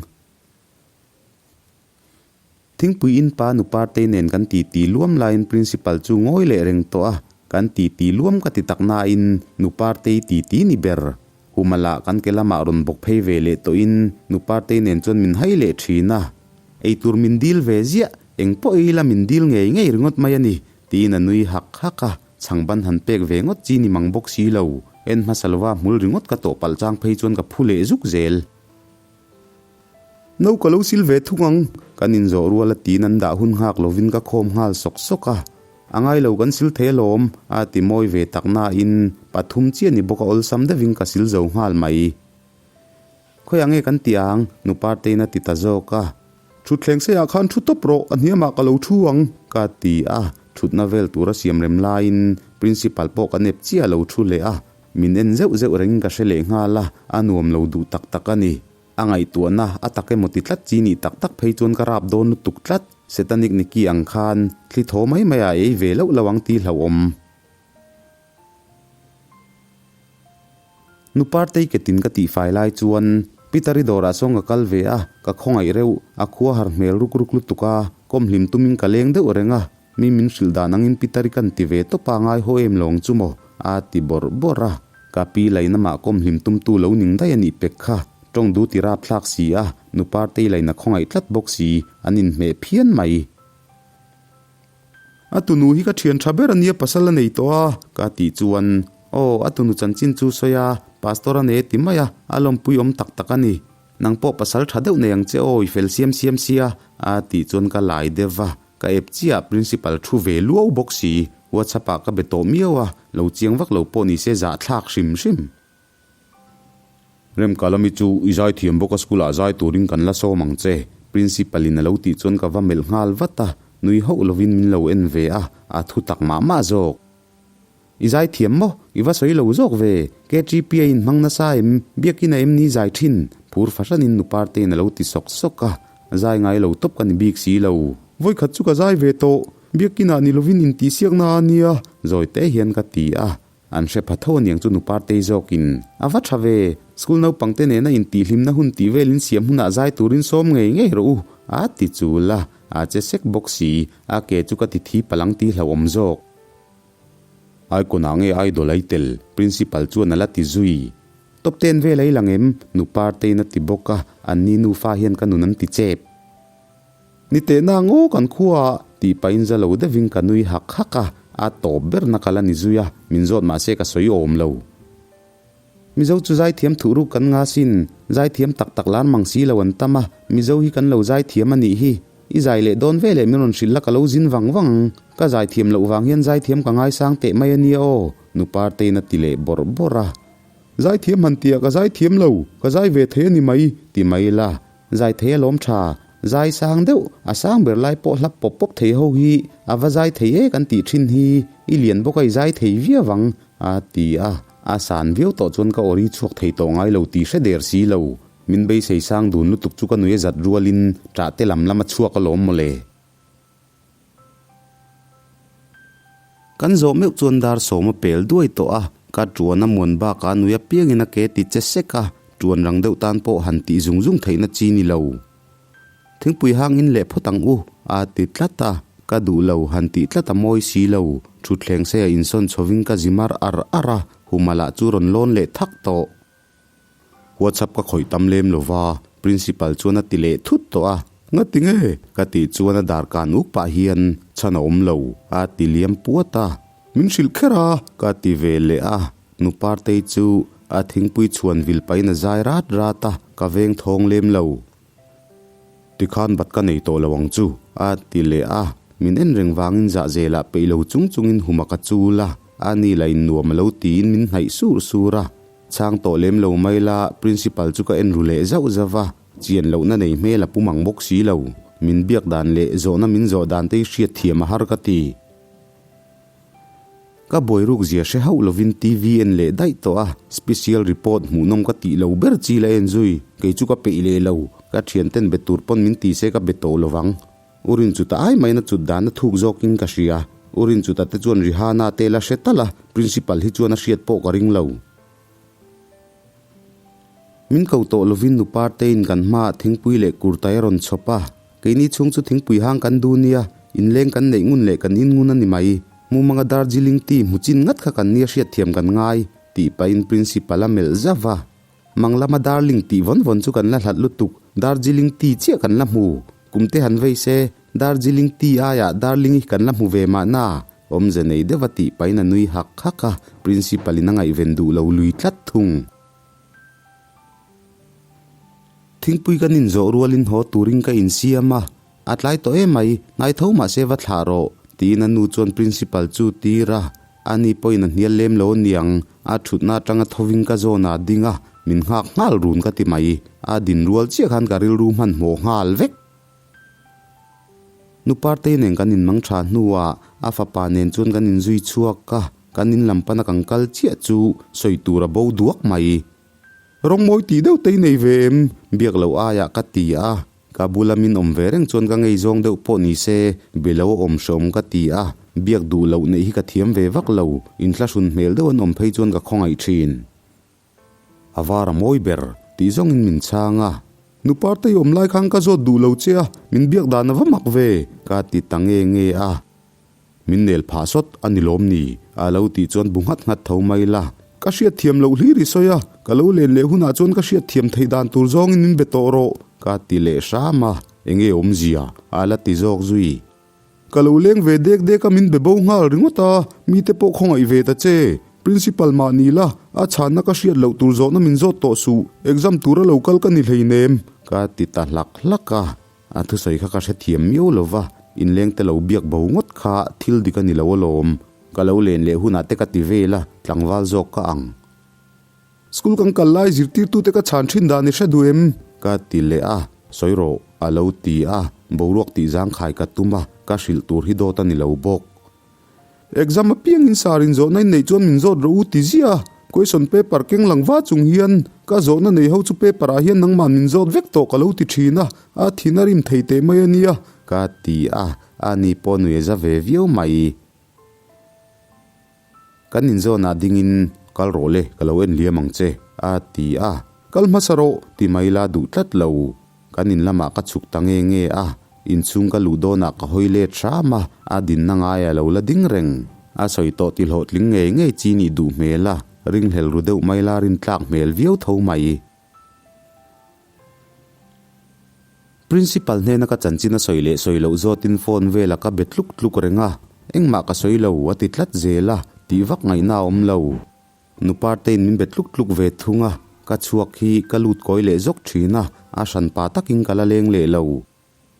[SPEAKER 1] Thingpui in pa nu Partei nen kan ti ti luam laiin Principal chu ngawi leh reng tawh a, kan ti ti luam ka ti tak nain nu Partei ti ti ni ber. Humala kan ke lamah rawn bawk phei ve leh tawhin nu Partei nen chuan min hai leh thin a. Eitur min dil ve ziah, eng pawh ei ila min dil ngei ngei ringawt mai a ni, tiin a nui hak hak a, chhangban han pek ve ngawt chi ni mang bawk si lo. En hmasa lova hmul ringawt ka tawh palh chang phei chuan ka phu leh zuk zel. No ka lo sil ve thung ang, kan inzawh rual a tiin an dah hun nghak lovin ka khawm nghal sawk sawk a. A ngai lo kan sil thei alawm, a ti mawi ve tak nain pathum chiah ni bawk a awlsam deuhin ka sil zo nghal mai. Khawiah nge kan tih ang? Nu Partein a ti ta zawk a. Thutthleng seiah khan thu tawp rawh, a hniamah ka lo thu ang, ka ti a. Thutna vel tura siam rem laiin Principal pawh ka nep chiah a lo thu leh a. Min en zeuh zeuh rengin ka hre leh nghal a, a nuam lo duh tak tak a ni. A ngaihtuahna a tak emaw ti tlat chi nih tak tak phei chuan ka rap dawn lutuk tlat. Setanik Niki ang khan thli thaw mai mai a ei ve loh lo ang tih hlauhawm. Nu Partei ketin ka tihfai lai chuan Peter-i dawrah sawn ka kal ve a, ka khawngaih reuh, a khua har hmel ruk ruk lutuk a, kawm hlim tumin ka leng deuh reng a. Mi min hrilh dan angin Peter-i kan ti ve tawp a, ngai haw em lawng chu maw? a ti bawrh bawrh a. Ka pi laina mah kawm hlim tumtu lo ning daih a nih pek kha. Tawng du ti rap thlak si a, nu Partei laina khawngaih tlat bawk si, an inhmeh phian mai. A tunu hi ka thian tha ber a nia pasal a nei tawh a, ka tih chuan, Aw, a tunu chanchin chu sawi a, Pastor a nei a ti mai a, a lawmpui awm tak tak a ni. Nang pawh pasal tha deuh nei ang che aw, i fel siam siam sia, a tih chuan ka lai deuh va. Ka ep chiah Principal thu ve luau bawk si, WhatsApp ah ka be tawh miau a, lo chiang vak lo pawh ni se zahthlak hrim hrim. Remkalami chu i zai thiam bawk a school ah zai turin kan la sawm ang che, Principal in a lo tih chuan ka va melh nghal vat a, nui hauh lovin min lo en ve a, a thu tak mah mah zawk. I zai thiam maw? I va sawi lo zawk ve. KTP a inhmang nasa em? Biakin a em ni zai thin? Phur fahranin nu Partein a lo ti sawk sawk a. Zai ngai lo tawp ka ni bik si lo. Vawikhat chu ka zai ve tawh. Biakinah ni lovin intihsiakna a nia, zawi te hian ka ti a. An hre pha tho aniang chu nu Partei zawkin. A va tha ve. School naupangte nena intihhlimna hun tih velin siam hunah zai turin sawm ngei ngei rawh u, a ti chul a. A che sek bawk si. A ke chu ka ti thi palang tih hlauhawm zawk. Icon ah nge idol ai tel? Principal chuan a la ti zui. Top ten vel ai lang em? Nu Partein a ti bawk a, an ni nufa hian ka nun an ti chep. Ni tehna ngaw kan khua ah tih pahin za lo deuhin ka nui hak hak a, a tawp ber na ka la ni zui a, min zawt mahse ka sawi awm lo. Mizo chu zaithiam thuh ruk kan nga sin, zaithiam tak tak lar mang si lo an tam a, Mizo hi kan lo zaithiam a nih hi. I zai leh dawn ve leh min rawn hrilh la ka lo zin vang vang ang, ka zaithiam loh vang hian zaithiam ka ngaisang teh mai a nia aw, nu Partein a ti leh bawrh bawrh a. Zaithiam han tia ka zaithiam lo, ka zai ve thei a ni mai, ti mai la, zai thei alawm tha, zai sang deuh, a sang ber lai pawh hlap pawp pawp thei ho hi a va zai thei e kan tih thin hi, i lian bawk a i zai thei viau ang, a ti a, a san viau tawh chuan ka awri chhuak thei tawh ngai lo tih hre der si lo. Min beisei sang dun lutuk chu ka nui a zat rualin ṭah te lam lam a chhuak alawm mawle. Kan zawh meuh chuan dar sawm a pel duai tawh a, ka ṭuan a muan bakah nui apiangin a ke ti che sek a, ṭuan rang deuh tan pawh han tih zung zung theihna chi ni lo. Thingpui hang in leh phawt ang u, a ti tlat a, ka duh lo han tih tlat a mawi si lo. Thutthleng seia insawn chhovin ka zi mar ar ar a, Humala chu rawn lawn leh thak tawh. WhatsApp ka khawih tam lem lo va, Principal chuan a ti leh thut tawh a. Ngati nge? ka tih chuan a dar kan uk pah hian chhan a awm lo, a ti liam puat a. Min hrilh kher a, ka ti ve leh a. Nu Partei chu a thingpui chhuan vil pahin a zai rat rat a, ka veng thawng lem lo. Tikhan bat ka nei tawh lo ang chu, a ti leh a. Min en reng vangin zahzelah peih lo chung chungin huma ka chul a, a ni lah in nuam a lo tiin min hnaih sur sur a. Chhang tawh lem lo mai la, Principal chu ka en ru leh zauh zauh va, chian lohna nei hmel a pum ang bawk si lo. Min biak dan leh zawhna min zawh dan te hi hriat thiam a har ka ti. Ka buai ruk zia hre hauh lovin TV en leh daih tawh a, special report hmuhnawm ka tih lo ber chi la en zui, kei chu ka peih leh lo, ka thianten be tur pawn min ti se ka be tawh lovang. U Rinchuta ai maina chut dan a thuk zawkin ka hria. U Rinchuta te chuan Rihana te la hre tal a, principal hi chuan a hriat pawh ka ring lo. Min ko tawh lovin nu Partein kan hmaah thingpui leh kurtai a rawn chhawp a, keini chhung chu thingpui hang kan du nia, inleng kan neih ngun leh kan in ngun a ni mai. Mumanga Darjeeling tea hmu chin ngat kha kan nia hriatthiam kan ngai, tih pahin Principal a melh zauh a. Mang lama Darling tih vawn vawn chu kan la hlat lutuk, Darjeeling tea chiah kan la hmu. Kum te han vei se, Darjeeling tea aiah Darling hi kan la hmu ve mahna. Awmze nei deuh a tih pahin a nui hak hak a, Principal in a ngaihven duh lo lui tlat thung. Thingpui kan inzawh rualin haw turin ka insiam a, a tlai tawh em mai, ngai tho mah se va thlah rawh, tiin a nu chuan Principal chu tir a, ani pawhin a hnial lem lo aniang, a thutna atanga thovin ka zawn a ding a, min nghak nghal run ka ti mai, a din rual chiah khan ka rilru hmanhmawh nghal vek. Nu Partei nen kan inmang tha hnuah a fapa nen chuan kan inzui chhuak a, kan in lam pana kan kal chiah chu sawi tur a bo duak mai. Rawngmawi tih deuh te i nei ve em? Biak loh aiah ka ti a, ka bula min awm ve reng chuan ka ngei zawng deuh pawh ni se be lo a awm hreawm ka ti a, biak duh loh neih hi ka thiam ve vak lo, inthlahrun hmel deuh an awm phei chuan ka khawngaih thin. A var a mawi ber tih zawngin min chhang a. Nu Partei awm lai khan ka zawt duh lo che a, min biak dan a va mak ve, ka ti ta nge nge a. Min nel phah sawt a ni lawm ni? A lo tih chuan bu nghat nghat tho mai la. Ka hriat thiam loh hlir i sawi a, ka lo len leh hunah chuan ka hriat thiam theih dan tur zawngin min be tawh rawh, ka ti leh hram a. Enge awmzia? A la ti zawk zui. Ka lo leng ve dek dek a min be bo nghal ringawt a, mite pawh khawngaih ve ta che. Principal mah ni la, a chhanna ka hriat loh tur zawhna min zawt tawh suh, exam tura lo kal ka ni hleinem. Ka ti ta hlak hlak a, a thusawi kha ka hrethiam miau lo va, inleng te lo biak bo ngawt kha thil dik a ni lo alawm. Ka lo len leh hunah te ka ti vel a, tlangval zawk ka ang. School kan kal lai zirtirtute ka chhan thin dan i hre duh em? Ka ti leh a, sawi rawh a lo ti a, boruak tih zangkhai ka tum a, ka hrilh tur hi dawt a ni lo bawk. Exam apiangin sar in zawhna in neih chuan min zawt rawh u ti ziah a, question paper keng lang va chung hian ka zawhna nei ho chu paper ah hian nangmah min zawt vek tawh ka lo ti thin a, a thin a rim thei teh mai a nia. Ka ti a, ani pawh nui a za ve viau mai. Kan inzawnah dingin, Kal rawh le, ka lo en liam ang che, a ti a. Kal hmasa rawh, ti mai la duh tlat lo. Kan in lamah ka chhuk ta nge nge a, inchhung ka luh dawnah ka hawi let hram a, a dinna ngaia lo la ding reng. A sawi tawh ti hlawhtling ngei ngei chi nih duh hmel a, ringhlel ru deuh mai la rintlak hmel viau tho mai. Principal hnena ka chanchin a sawi leh sawi loh zawtin phone vela ka be tluk tluk reng a, engmah ka sawi lo a ti tlat zel a, tih vak ngaihna a awm lo. Nu Partein min be tluk tluk ve thung a, ka chhuak hi ka lut kawi leh zawk thin a, a hran pa takin ka la leng leh lo.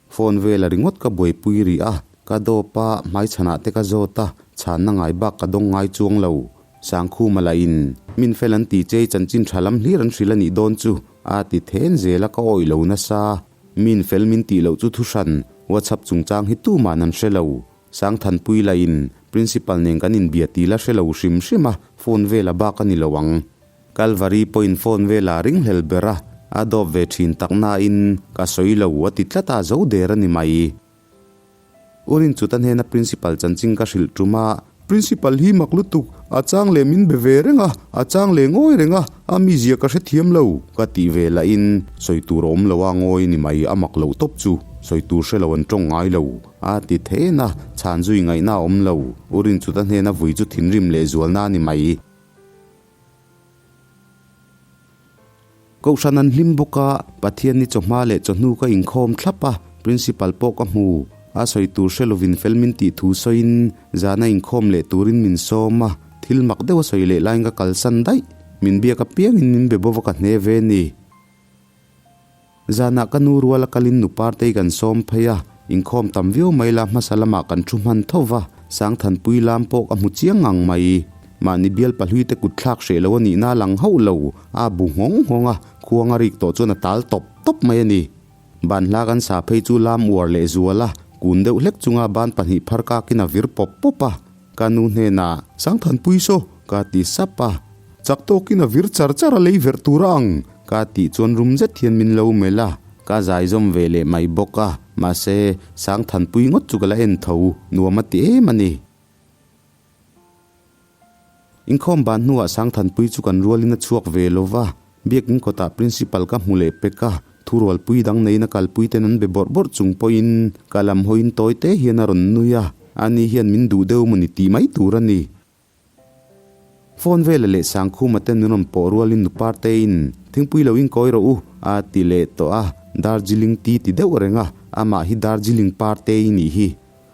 [SPEAKER 1] Phone vela ringawt ka buaipui rih a, ka dawp a, hmaichhanah te ka zawt a, chhanna ngai bak ka dawng ngai chuang lo. Sangkhuma lahin, Min fel an ti chei chanchin tha lam hlir an hrilh a nih dawn chu, a ti then zel a ka awih lo nasa. Min fel min tih loh chu thuhran, WhatsApp chungchang hi tuman an hre lo. Sangthanpui lahin, Principal nen kan inbia ti la hre lo hrim hrim a, phone vela bak a ni lo ang. Kalvari pawhin phone vela ringhlel ber a, a dawp ve thin tak nain ka sawi lo a ti tlat a, zo der a ni mai. Urin chuta hnena Principal chanchin ka hrilh tum a. Principal hi mak lutuk, a chang leh min be ve reng a, a chang leh ngawi reng a, a mizia ka hrethiam lo. Ka tih ve lahin sawi tur a awm lo a, ngawi ni mai, a mak loh tawp chu, sawi tur hre lo an tawng ngai lo. A ti then a, chhan zui ngaihna a awm lo. Urin chuta hnena vui chu thinrim leh zualna a ni mai. Kohhran an hlim bawk a, Pathian ni chawhma leh chawhnu ka inkhawm thlap a, Principal pawh ka hmu. A sawi tur hre lovin fel min tih thu sawiin zana inkhawm leh turin min sawm a, thil mak deuh a sawi leh laiin ka kalsan daih. Min biak apiangin min be bawk a ka hne ve ni. Zanah ka nu ruala kalin nu Partei kan sawm phei a, inkhawm tam viau mai la hmasa lamah kan thu hman tho va, Sangthanpui lam pawh ka hmu chiang ngang mai. Mahni bial pahlui te kut thlak hreh lo a nihna a lang hauh lo, a bu nghawng nghawng a, khuang a rik tawh chuan a tal tawp tawp mai a ni. Banhla kan sa phei chu lam uar leh zual a, kun deuh hlek chunga ban pahnih phar kakin a vir pawp pawp a. Ka nu hnenah, Sangthanpui saw, ka ti sap a. Chak tawkin a vir char char a lei verh tur a ang, ka tih chuan rum zet hian min lo melh a. Ka zai zawm ve leh mai bawk a, mahse, Sangthanpui ngawt chu ka la en tho, nuam a ti em a ni. Inkhawm ban hnuah Sangthanpui chu kan rualin a chhuak ve lo va, Biakin kawtah Principal ka hmu leh pek a, thurualpui dang neiin a kalpui ten an be bawrh bawrh chung pawhin ka lam hawiin tawi te hian a rawn nui a, ani hian min duh deuh mawni tih mai tur a ni. Phone vela leh Sangkhuma ten min rawn pawh rualin nu Partein, Thingpui lo inkawi rawh u, a ti leh tawh a, Darjeeling tea ti deuh reng a, amah hi Darjeeling Partei nih hi.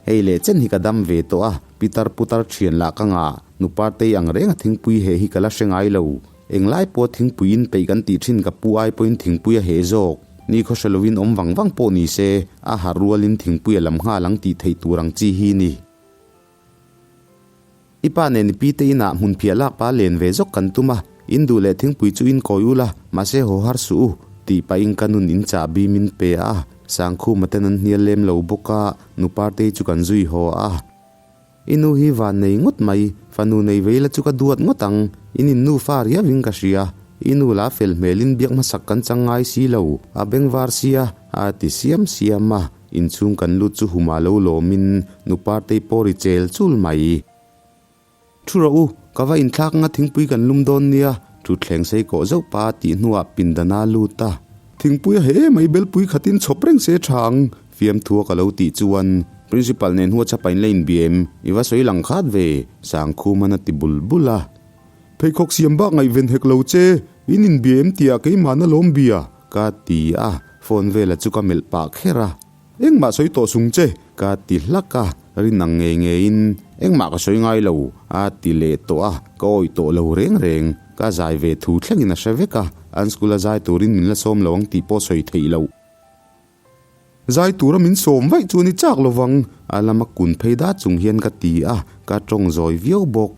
[SPEAKER 1] Hei leh chen hi ka dam ve tawh a, pitar putar thian lah ka ngah, nu Partei ang reng a thingpui heh hi ka la hre ngai lo. Englai pawh thingpui in peih kan tih thin ka pu ai pawhin thingpui a heh zawk. Ni khaw hre lovin awm vang vang pawh ni se, a harh rualin thingpui a lam nghal ang tih theih tur ang chi hi ni. I pa nen i pi te inah hmun phiah lak pa len ve zawk kan tum a, in duh leh thingpui chu in kawi ula, mahse haw har suh u, tih pahin ka nun in chahbi min pe a, Sangkhuma ten an hnial lem lo bawk a, nu Partei chu kan zui haw a. I nu hi van nei ngawt mai, fanu nei vei la chu ka duat ngawt ang, in in nufa riauin ka hria, i nu la fel hmelin biak hmasak kan chang ngai si lo, a bengvar sia, a ti siam siam a. Inchhung kan lut chu huma lo lawmin nu Partei pawh ri chel chul mai. Thu rawh u, ka va inthlak anga thingpui kan lum dawn nia, thutthleng sei kawh zauh pa tih hnuah pindana lut a. Thingpui a he mai belpui khatin chhawp reng se tha ang, fiamthua ka lo tih chuan Principal nen hua chapa in la inbia em, i va sawi lang khat ve, Sangkhuman a ti bul bul a. Pheikhawk siam bak ngaihven hek lo che, in inbia em tihah keimahna lawm bia, ka ti a, phone vela chu ka melh pah kher a. Engmah sawi tawh sung che, ka ti hlak a, rin ang ngei ngeiin engmah ka sawi ngai lo, a ti leh tawh a, ka awih tawh lo reng reng, ka zai ve thu thlengin a hre vek a, an school a zai turin min la sawm lo ang tih pawh sawi theih loh. Zai tura min sawm vaih chuan i chak lovang, a lama kun phei dat chung hian ka ti a, ka tawng zawi viau bawk.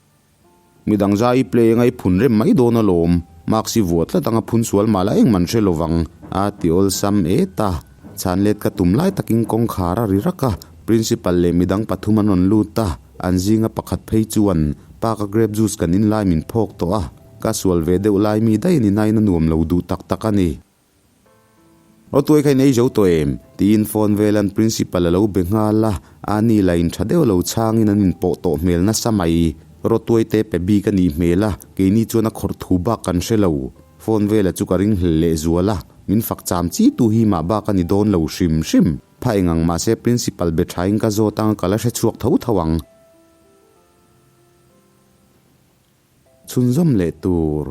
[SPEAKER 1] Midang zai i play anga i phun rem mai dawn alawm, marks i vuah tlat anga phun sual mah la engman hre lovang, a ti awlsam et a. Chhan let ka tum lai takin kawngkhar a ri rak a, principal leh midang pathum an rawn lut a, an zinga pakhat phei chuan pa ka grape juice kan in lai min phawk tawh a, ka sual ve deuh lai mi daih a ni nain a nuam lo duh tak tak a ni. Aw tuai kha in ei zo tawh em? tiin phone velan principal a lo be nghal a, ani la in tha deuh lo chhangin an inpawh tawh hmel nasa mai. Rawtuai te pe bik a nih hmel a, keini chuan a khawrh thu bak kan hre lo. Phone vela chu ka ring hlel leh zual a, min fak cham chi tu hi mah bak a ni dawn lo hrim hrim. Pha eng ang mahse principal be thain ka zawt anga ka la hre chhuak tho tho ang. Chhunzawm leh tur.